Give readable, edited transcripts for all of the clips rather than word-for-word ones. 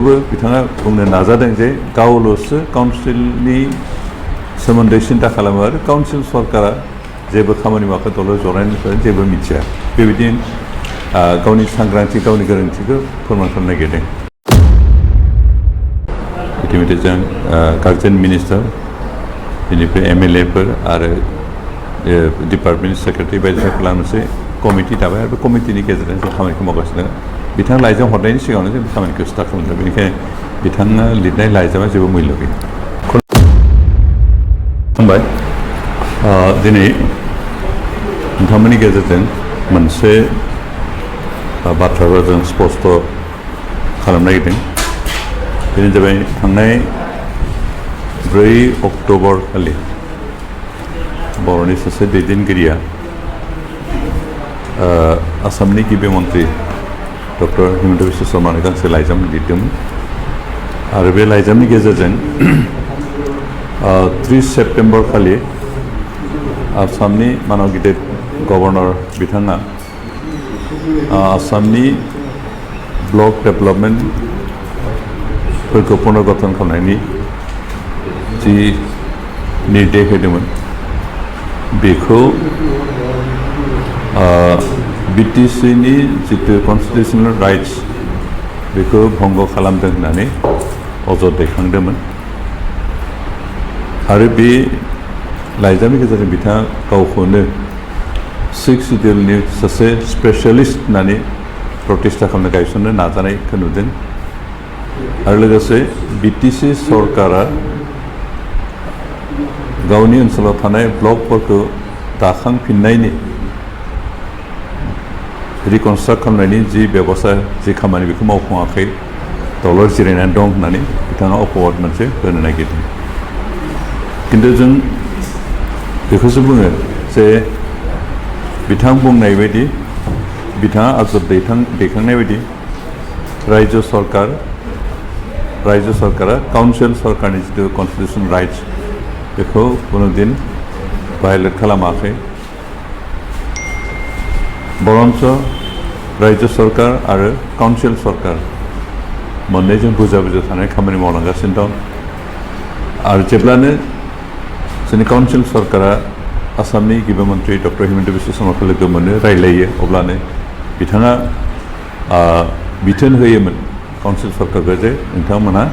बिथाङा बुंनो नाजादों जे गावल'सो काउन्सिलनि सोमोन्दै सिन्था खालामो आरो काउन्सिल सरकारा जेबो खामानि मावखो दल' जनायनिफ्राय जेबो मिथिया बेबायदि गावनि सांग्रांथि गावनि गोरोन्थिखौ फोरमान खालामनो नागिरदों। इतिमধ্যে जों गार्जेन मिनिस्टार बेनिफ्राय एमएलएफोर आरो डिपार्टमेन्ट सेक्रेटारि बायदिसिना खालामनोसै कमिटि दाबाय आरो बे कमिटिनि गेजेरजों जों खामानिखौ मावगासिनो। बिथाङा लाइजाम हरनायनि सिगाङावनो जों खामानिखौ स्टार्ट खालामदों बेनिखायनो बिथाङा लिरनाय लाइजामा जेबो मुल्य गैया। खुलुमबाय दिनै नोंथांमोननि गेजेरजों मोनसे बाथ्राखौ जों स्पष्ट खालामनो नागिरदों बेनो जाबाय थांनाय 4 अक्ट'बर खालि बर'नि सासे दैदेनगिरिया आसामनि गिबि मन्त्रि डक्टर हिमन्त बिश्व शर्मानो गांसे लाइजाम लिरदोंमोन आरो बे लाइजामनि गेजेरजों 30 सेप्टेम्बर खालि आसामनि मानाव गिदिर गभर्नर बिथाङा आसामनि ब्लक डेभेलपमेन्टफोरखौ पुनर्गठन खालामनायनि जि निर्देश होदोंमोन बेखौ बिटिसिनि जितु कन्स्टिटिउसनेल राइट्स बेखौ भंग खालामदों होननानै अजद दैखांदोंमोन आरो बे लाइजामनि गेजेरजों बिथाङा गावखौनो 6 सिडिउलनि सासे स्पेसियेलिस्ट होननानै प्रतिष्ठा खालामनो गायसननो नाजानायखौ नुदों आरो लोगोसे बिटिसि सरकारा गावनि ओनसोलाव थानाय ब्लकफोरखौ दाखांफिननायनि रिकनस्ट्राक्ट खालामनायनि जि बेबस्था जि खामानि बेखौ मावफुङाखै दलर जिरायनानै दं होननानै बिथाङा अपवाद मोनसे होनो नागिरदों। खिन्थु जों बेखौसो बुङो जे बिथां बुंनाय बायदि बिथाङा आजब दैखांनाय बायदि रायजो सरकारा काउन्सिल सरकारनि जितु कन्स्टिटिउसन राइट्स बेखौ कुनुदिन भायलेट खालामाखै बरन्स रायजो सरकार आरो काउन्सिल सरकार मोननैजों बुजा थानाय खामानि मावलांगासिनो दं आरो जेब्लानो जोंनि काउन्सिल सरकारा आसामनि गिबि मन्त्रि डक्टर हिमन्त बिश्व शर्माखौ लोगो मोनो रायलायो अब्लानो बिथाङा बिथोन होयोमोन काउन्सिल सरकारखौ जे नोंथांमोनहा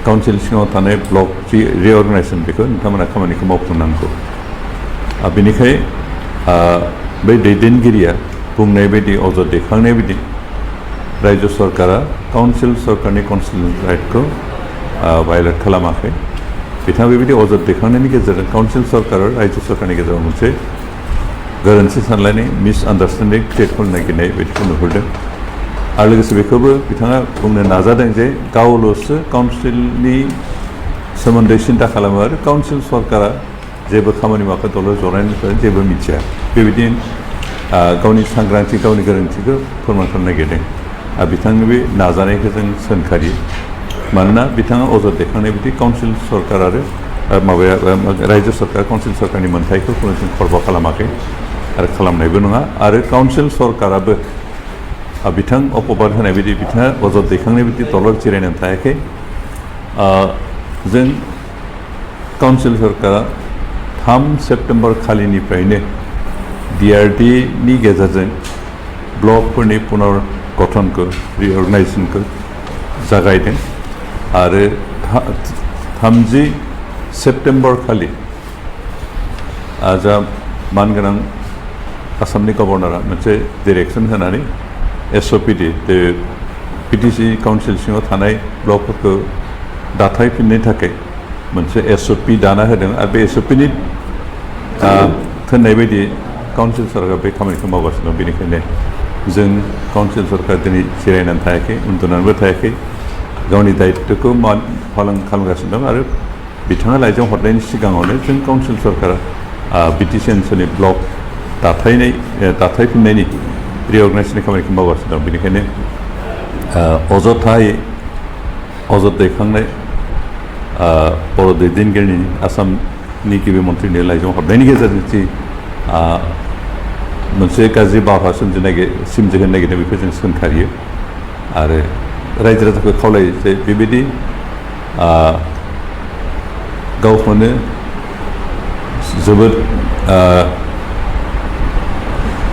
काउन्सिल सिङाव थानाय ब्लक जि रिअर्गानाइजेसन बेखौ नोंथांमोना खामानिखौ मावफुंनांगौ बेनिखायनो बै दैदेनगिरिया बुंनाय बायदि अजद दैखांनाय बायदि रायजो सरकारा काउन्सिल सरकारनि कन्स्टिटिउसन राइटखौ भायलेट खालामाखै बिथाङा बेबायदि अजद दैखांनायनि गेजेरजों काउन्सिल सरकार आरो रायजो सरकारनि गेजेराव मोनसे गोरोन्थि सानलायनाय मिसआन्डारस्टेन्डिं क्रिएट खालामनो नागिरनाय बायदिखौ नुहुरदों आरो लोगोसे बेखौबो बिथाङा बुंनो नाजादों जे गावल'सो काउन्सिलनि सोमोन्दै सिन्था खालामो आरो काउन्सिल सरकारा जेबो खामानि मावखो दल' जनायनिफ्राय जेबो मिथिया बेबायदि गावनि सांग्रांथि गावनि गोरोन्थिखौ फोरमान खालामनो नागिरदों आरो बिथांनि बे नाजानायखौ जों सोंखारियो मानोना बिथाङा अजद दैखांनाय बायदि काउन्सिल सरकार आरो रायजो सरकार काउन्सिल सरकारनि मोन्थायखौ खुनुदिन खर्ब खालामाखै आरो खालामनायबो नङा आरो काउन्सिल सरकाराबो बिथां अपबाद होनाय बायदि बिथाङा अजद दैखांनाय बायदि दलर जिरायनानै थायाखै जों काउन्सिल सरकारा 3 सेप्टेम्बर खालिनिफ्रायनो डिआरडिनि गेजेरजों ब्लकफोरनि पुनर्गठनखौ रिअर्गानाइजेसनखौ जागायदों आरो 30 सेप्टेम्बर खालि जा मानगोनां आसामनि गभर्नरा मोनसे डिरेक्सन होनानै एसअपिडि पिटिसि काउन्सिल सिङाव थानाय ब्लकफोरखौ दाथायफिननो थाखाय मोनसे एसअपि दाना होदों आरो बे एसअपिनि थिननाय बायदि काउन्सिल सरकारा बे खामानिखौ मावगासिनो दं बेनिखायनो जों काउन्सिल सरकार दिनै जिरायनानै थायाखै उन्दुनानैबो थायाखै गावनि दायित्वखौ पालन खालामगासिनो दं आरो बिथाङा लाइजाम हरनायनि सिगाङावनो जों काउन्सिल सरकारा बिटिसि ओनसोलनि ब्लक दाथायफिननायनि रिअर्गानाइजेसननि खामानिखौ मावगासिनो दं बेनिखायनो अजथायै अजद दैखांनाय बर' दैदेनगिरिनि आसामनि गिबि मन्थ्रिनि लाइजाम हरनायनि गेजेरजों जि मोनसे गाज्रि बारहावा सोमजिहोनो नागिरनाय बेखौ जों सोंखारियो आरो रायजो राजाखौ खावलायो जे बेबायदि गावखौनो जोबोद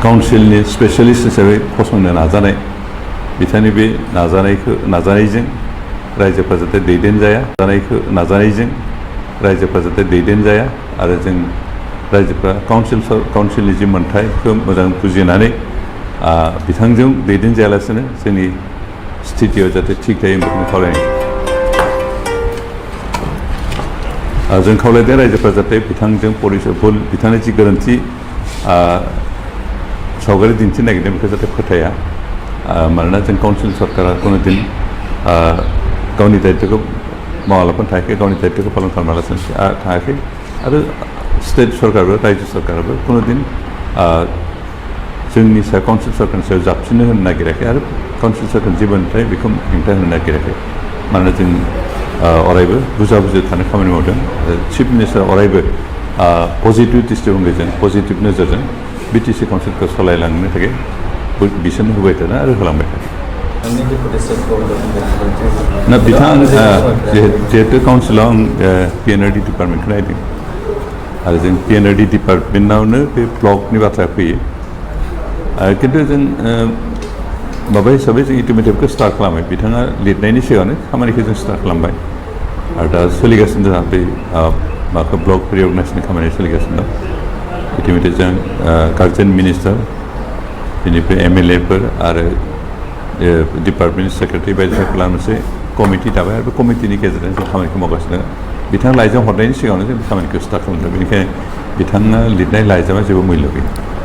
काउन्सिलनि स्पेसियलिस्ट हिसाबै फसंनो नाजानाय बिथांनि बे नाजानायजों रायजोफ्रा जाहाथे दैदेनजाया नाजानायजों रायजोफ्रा जाहाथे दैदेनजाया आरो जों रायजोफ्रा काउन्सिलनि जि मोन्थायखौ मोजां बुजिनानै बिथांजों दैदेनजायालासिनो जोंनि स्थितियाव जाहाथे थिग थायो बेखौनो खावलायनाय जों खावलायदों रायजोफ्रा जाहाथे बिथांजों भुल बिथांनि जि गोरोन्थि सावगारि दिन्थिनो नागिरदों बेखौ जाहाथे फोथाया मानोना जों काउन्सिल सरकारा कुनु दिन गावनि दायित्वखौ मावालाफानो थायाखै गावनि दायित्वखौ पालन खालामालासिनो थायाखै आरो स्टेट सरकारबो रायजो सरकाराबो कुनु दिन जोंनि सायाव काउन्सिल सरकारनि सायाव जाबसिननो होनो नागिराखै आरो काउन्सिल सरकारनि जि मोन्थाय बेखौ हेंथा होनो नागिराखै मानोना जों अरायबो बुजा थानो खामानि मावदों चिफ मिनिस्टार अरायबो पजिटिभ दृष्टिभंगिजों पजिटिभ नोजोरजों बिटिसि काउन्सिलखौ सालायलांनो थाखाय बिसोरनो होबाय थादों आरो होलांबाय थादों ना बिथां जिहेतु काउन्सिलाव आं PNRD डिपार्टमेन्टखौ नायदों आरो जों PNRD डिपार्टमेन्टआवनो बे ब्लकनि बाथ्राया फैयो खिन्थु जों माबा हिसाबै जों इटिमेटिभखौ स्टार्ट खालामबाय बिथाङा लिरनायनि सिगाङावनो खामानिखौ जों स्टार्ट खालामबाय आरो दा सोलिगासिनो दं बे माबाखौ ब्लक रिअर्गनाइजेसननि खामानिया सोलिगासिनो दं इटिमेटिभ जों गार्जेन मिनिस्टार बेनिफ्राय MLA फोर आरो डिपार्टमेन्ट सेक्रेटारि बायदिसिनाखौ लानानैसो कमिटि दाबाय आरो बे कमिटिनि गेजेरजों जों खामानिखौ मावगासिनो बिथाङा लाइजाम हरनायनि सिगाङावनो जों खामानिखौ स्टार्ट खालामदों बेनिखायनो बिथाङा लिरनाय लाइजामा जेबो मुल्य गैया